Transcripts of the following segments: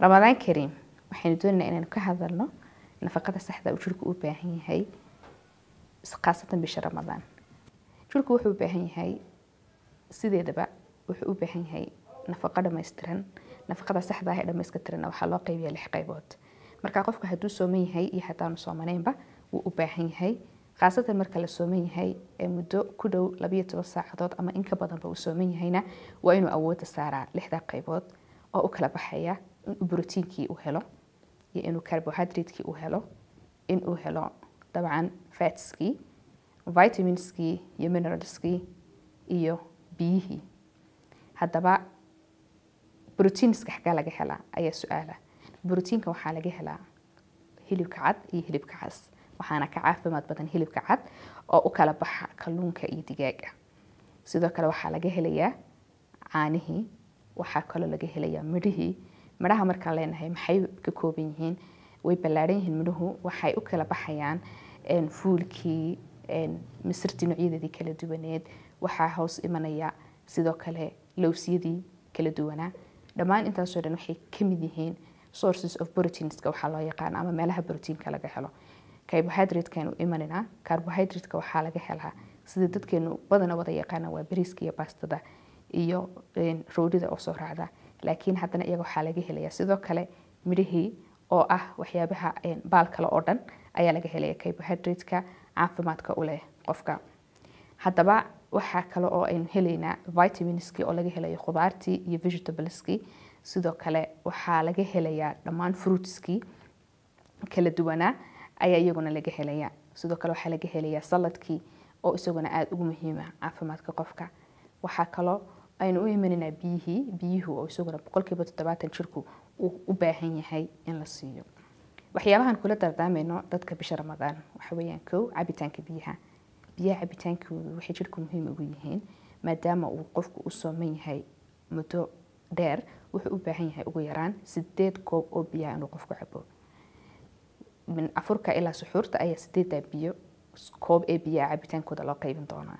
Ramadaan Kariim. Waxaynu doonaynaa inaynu ka hadalno nafaqada saxda uu jirku u baahan yahay, khaasatan bisha Ramadaan. Jirku wuxuu u baahan yahay, sideedaba wuxuu u baahan yahay nafaqo dhammaystiran. Nafaqada saxda ah ee dhammayska tiranna waxaa loo qaybiyaa 6 qaybood. Marka qofku hadduu sooman yahay iyo haddaanu soomanaynba wuu u baahan yahay, khaasatan marka la sooman yahay ee muddo ku dhow 12 saacadood ama in ka badanba uu sooman yahayna, waa inuu awoodda saaraa 6da qaybood oo u kala baxaya inuu borotiinkii u helo iyo inuu carbohydratekii u helo, inuu helo dabcan fatskii, vitaminskii iyo mineralskii iyo biyihii. Haddaba brotiinska xaggaa laga helaa ayaa su-aala. Brotiinka waxaa laga helaa hilibka cad iyo hilibka cas, waxaana ka caafimaad badan hilibka cad oo u kala baxa kalluunka iyo digaaga. Sidoo kale waxaa laga helayaa caanihii, waxaa kaloo laga helayaa midhihii. Midhaha markaan leenahay maxay ka kooban yihiin? Way ballaaran yihiin. Midhuhu waxay u kala baxayaan fuulkii, misirtii noocyadeedii kala duwaneed, waxaa hoos imanaya sidoo kale lowsyadii kala duwanaa. Dhammaan intaasoo dhan waxay ka mid yihiin sources of proteinska waxaa loo yaqaan ama meelaha proteinka laga helo. Carbohydrate-kaanu imanina. Carbohydrate-ka waxaa laga helaa, sida dadkeenu badana wada yaqaana, waa bariiska iyo baastada iyo roodhida oo soo raacda, laakiin haddana iyaga waxaa laga helayaa sidoo kale midhihii oo ah waxyaabaha baal kale oo dhan ayaa laga helaya carbohydrate-ka caafimaadka u leh qofka. Haddaba waxaa kale oo aynu helaynaa vitaminskii oo laga helayo khudaartii iyo vegetableskii. Sidoo kale waxaa laga helayaa dhammaan fruitskii kala duwanaa ayaa iyaguna laga helayaa. Sidoo kale waxaa laga helayaa saladkii oo isaguna aada ugu muhiima caafimaadka qofka. Waxaa kaloo aynu u imananaa biyihii, biyuhu oo isaguna 70% jirku uu u baahan yahay in la siiyo. Waxyaabahan kula dardaamayno dadka bisha Ramadaan waxa weeyaan: kow, cabitaanka biyaha. Biyaha cabitaankoodu waxay jirka muhiim ugu yihiin maadaama uu qofku u sooman yahay muddo dheer, wuxuu u baahan yahay ugu yaraan 8 koob oo biyaha inuu qofku cabo. Min afurka ilaa suxuurta ayaa 8da biyo koob ee biyaha cabitaankooda loo qaybin doonaa.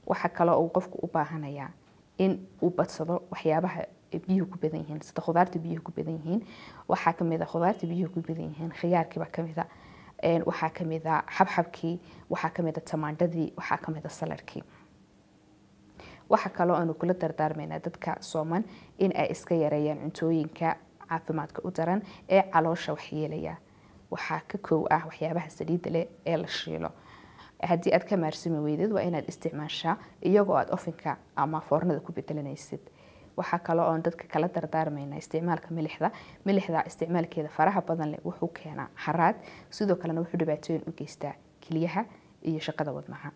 Waxaa kaloo uu qofku u baahanayaa in uu badsado waxyaabaha biyuhu ku badan yihiin, sida khudaarta biyuhu ku badan yihiin. Waxaa kamid a khudaarta biyuhu ku badan yihiin khiyaarkii baa kamid a, waxaa kamid a xabxabkii, waxaa kamid a tamaandhadii, waxaa kamid a saladkii. Waxaa kaloo aanu kula dardaarmaynaa dadka sooman in ay iska yareeyaan cuntooyinka caafimaadka u daran ee caloosha waxyeelaya. Waxaa ka kow ah waxyaabaha saliidda leh ee la shiilo. Haddii aad ka maarsami weydid, waa inaad isticmaashaa iyagoo aad ovenka ama foornada ku bedelanaysid. Waxaa kaloo oon dadka kala dardaarmaynaa isticmaalka milixda. Milixda isticmaalkeeda faraha badan leh wuxuu keenaa haraad, sidoo kalena wuxuu dhibaatooyin u geystaa keliyaha iyo shaqada wadnaha.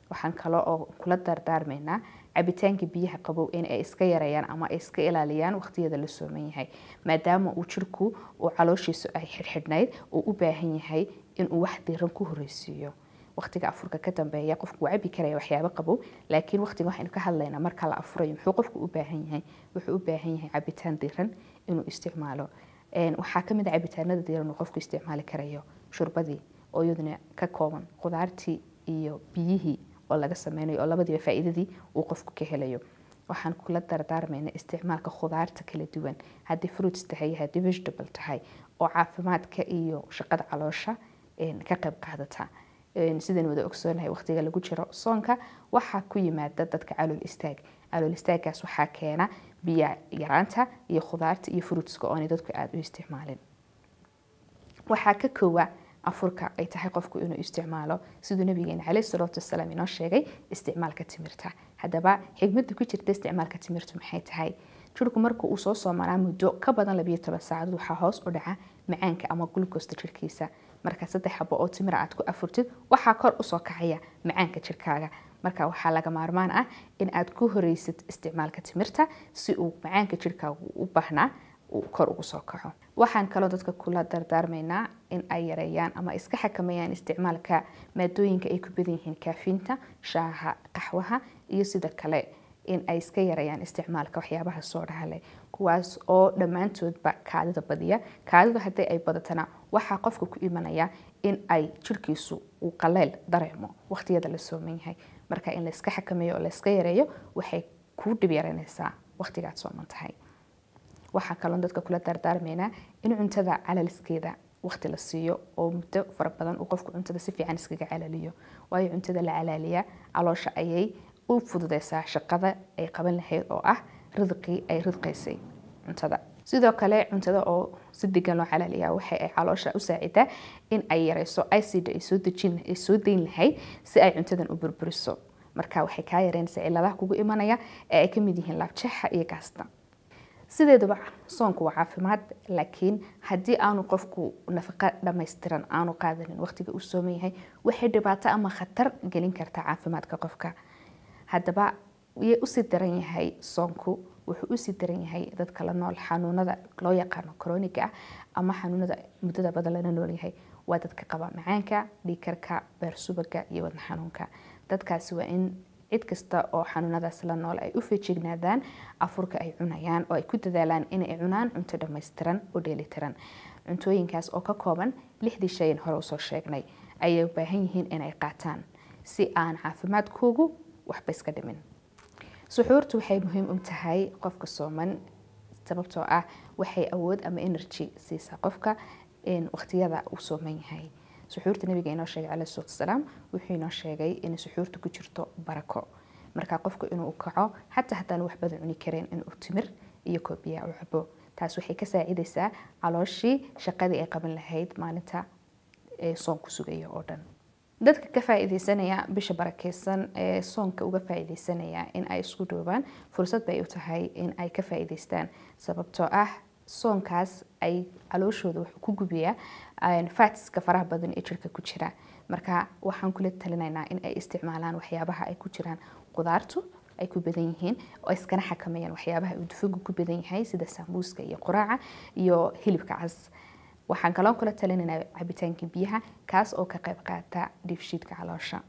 Waxaan kaloo oo kula dardaarmaynaa cabitaanka biyaha qabow in ay iska yareeyaan ama ay iska ilaaliyaan waqtiyada la sooman yahay, maadaama uu jirku uu calooshiisu ay xidhxidhnayd, uu u baahan yahay inuu wax diiran ku horeysiiyo. Waqtiga afurka ka dambeeya qofku wuu cabi karaya waxyaabo qabow, laakiin waqtiga waxaynu ka hadlaynaa marka la afurayo, muxuu qofku u baahan yahay? Wuxuu u baahan yahay cabitaan diiran inuu isticmaalo. Waxaa kamid a cabitaanada diiran uu qofku isticmaali karayo shurbadii oo iyaduna ka kooban khudaartii iyo biyihii oo laga sameynayo, oo labadiiba faa'iidadii uu qofku ka helayo. Waxaan kula dardaarmaynaa isticmaalka khudaarta kala duwan, haddii fruits tahay iyo haddii vegetable tahay, oo caafimaadka iyo shaqada caloosha ka qayb qaadata. Sidaan wada ogsoonahay, waqtiga lagu jiro soonka waxaa ku yimaada dadka calool istaag. Calool istaaggaas waxaa keena biyo yaraanta iyo khudaarta iyo fruitska oonay dadku aada u isticmaalin. Waxaa ka koowa afurka ay tahay qofku inuu isticmaalo, siduu nabigeena caleyhi salaatu wasalaam inoo sheegay, isticmaalka timirta. Haddaba xigmadda ku jirta isticmaalka timirtu maxay tahay? Jirku marka uu soo soomanaa muddo ka badan 12 saacadood, waxaa hoos u dhaca macaanka ama glucoseta jirkiisa. Marka 3 xabo oo timira aad ku afurtid, waxaa kor usoo kacaya macaanka jirkaaga. Marka waxaa laga maarmaan ah in aad ku horeysid isticmaalka timirta si uu macaanka jirkaaga u baahnaa uu kor ugu soo kaco. Waxaan kaloo dadka kula dardaarmaynaa in ay yareeyaan ama iska xakameeyaan isticmaalka maadooyinka ay ku badan yihiin kaafiinta, shaaha, qaxwaha, iyo sidoo kale in ay iska yareeyaan isticmaalka waxyaabaha soodhaha leh, kuwaas oo dhammaantoodba kaadida badiya. Kaadidu haddii ay badatana, waxaa qofka ku imanaya in ay jirkiisu uu qaleyl dareemo waqtiyada la sooman yahay. Marka in la iska xakameeyo oo la iska yareeyo waxay kuu dhib yareynaysaa waqtigaad sooman tahay. Waxaa kaloon dadka kula dardaarmaynaa in cuntada calaliskeeda waqti la siiyo oo muddo fara badan uu qofku cuntada si fiican iskaga calaliyo, waayo cuntada la calaaliyaa caloosha ayay u fududeysaa shaqada ay qaban lahayd oo ah ridqii ay ridqaysay cuntada. Sidoo kale cuntada oo si degan loo calaaliyaa waxay ay caloosha u saacidaa in ay yareyso acid ay soo dejin ay soo dayn lahayd si ay cuntadan u burburiso. Marka waxay kaa yareynaysaa cilladaha kugu imanaya ee ay ka mid yihiin laabjeexa iyo gaasta. Sideedaba soonku waa caafimaad, laakiin haddii aanu qofku nafaqo dhammaystiran aanu qaadanin waqtiga uu sooman yahay, waxay dhibaato ama khatar gelin kartaa caafimaadka qofka. Haddaba yee usii daran yahay soonku? Wuxuu usii daran yahay dadka la nool xanuunada loo yaqaano chronic-ga ah ama xanuunada muddada badan lala nool yahay. Waa dadka qaba macaanka, dhiigkarka, beer subaga iyo wadne xanuunka. Dadkaasi waa in cid kasta oo xanuunadaas la nool ay u feejignaadaan afurka ay cunayaan oo ay ku dadaalaan inay cunaan cunto dhammaystiran oo dheelitiran. Cuntooyinkaas oo ka kooban 6dii shay hore usoo sheegnay ayay u baahan yihiin inay qaataan si aan caafimaadkoogu waxba iska dhimin. Suxuurtu waxay muhiim u tahay qofka sooman, sababtoo ah waxay awood ama energy siisaa qofka waqtiyada uu sooman yahay. Suxuurta nabiga inoo sheegay calayhi salaatu wasalaam wuxuu inoo sheegay in suxuurtu ku jirto barako. Marka qofku inuu kaco xataa haddaan wax badan cuni karin, inuu timir iyo koob biyo u cabo, taas waxay ka saacidaysaa calooshii shaqadii ay qaban lahayd maalinta ee soonku sugayo oo dhan. Dadka ka faa'iideysanaya bisha barakeysan ee soonka uga faa'iideysanaya in ay isku dhuubaan, fursad bay u tahay in ay ka faa'iideystaan, sababtoo ah soonkaas ay calooshooda wuxuu ku gubiyaa fatska faraha badan ee jirka ku jira. Marka waxaan kula talinaynaa in ay isticmaalaan waxyaabaha ay ku jiraan qudaartu ay ku badan yihiin oo iskana xakameeyaan waxyaabaha uu dufanku ku badan yahay sida sambuuska iyo quraaca iyo hilibka cas. Waxaan kaloo kula talinaynaa cabitaanka biyaha, kaas oo ka qayb qaata dheefshiidka caloosha.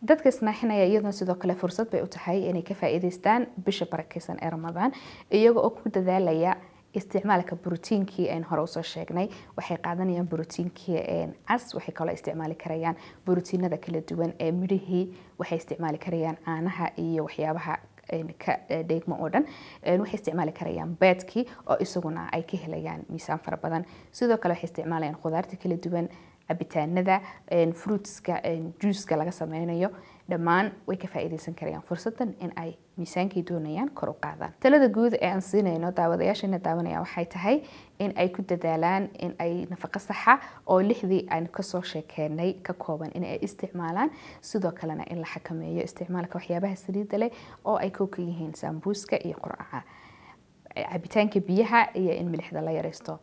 Dadka isnaaxinaya iyaduna sidoo kale fursad bay u tahay inay ka faa'iideystaan bisha barakeysan ee Ramadaan, iyaga oo ku dadaalaya isticmaalka borotiinkii aynu hore usoo sheegnay. Waxay qaadanayaan borotiinkii cas, waxay kaloo isticmaali karayaan borotiinada kala duwan ee midhihii, waxay isticmaali karayaan caanaha iyo waxyaabaha ka dheegmo oo dhan, waxay isticmaali karayaan beedkii oo isaguna ay ka helayaan miisaan fara badan. Sidoo kale waxay isticmaalayaan khudaarta kala duwan, cabitaanada fruitska, juuska laga sameynayo. Dhammaan way ka faa'iideysan karayaan fursadan in ay miisaankay doonayaan kor u qaadaan. Talada guud ee aan siinayno daawadayaashana daawanaya waxay tahay in ay ku dadaalaan in ay nafaqo saxa oo 6dii aan kasoo sheekeynay ka kooban in ay isticmaalaan. Sidoo kalena in la xakameeyo isticmaalka waxyaabaha saliidda leh oo ay kow ka yihiin sambuuska iyo quraaca, cabitaanka biyaha iyo in milixda la yareysto.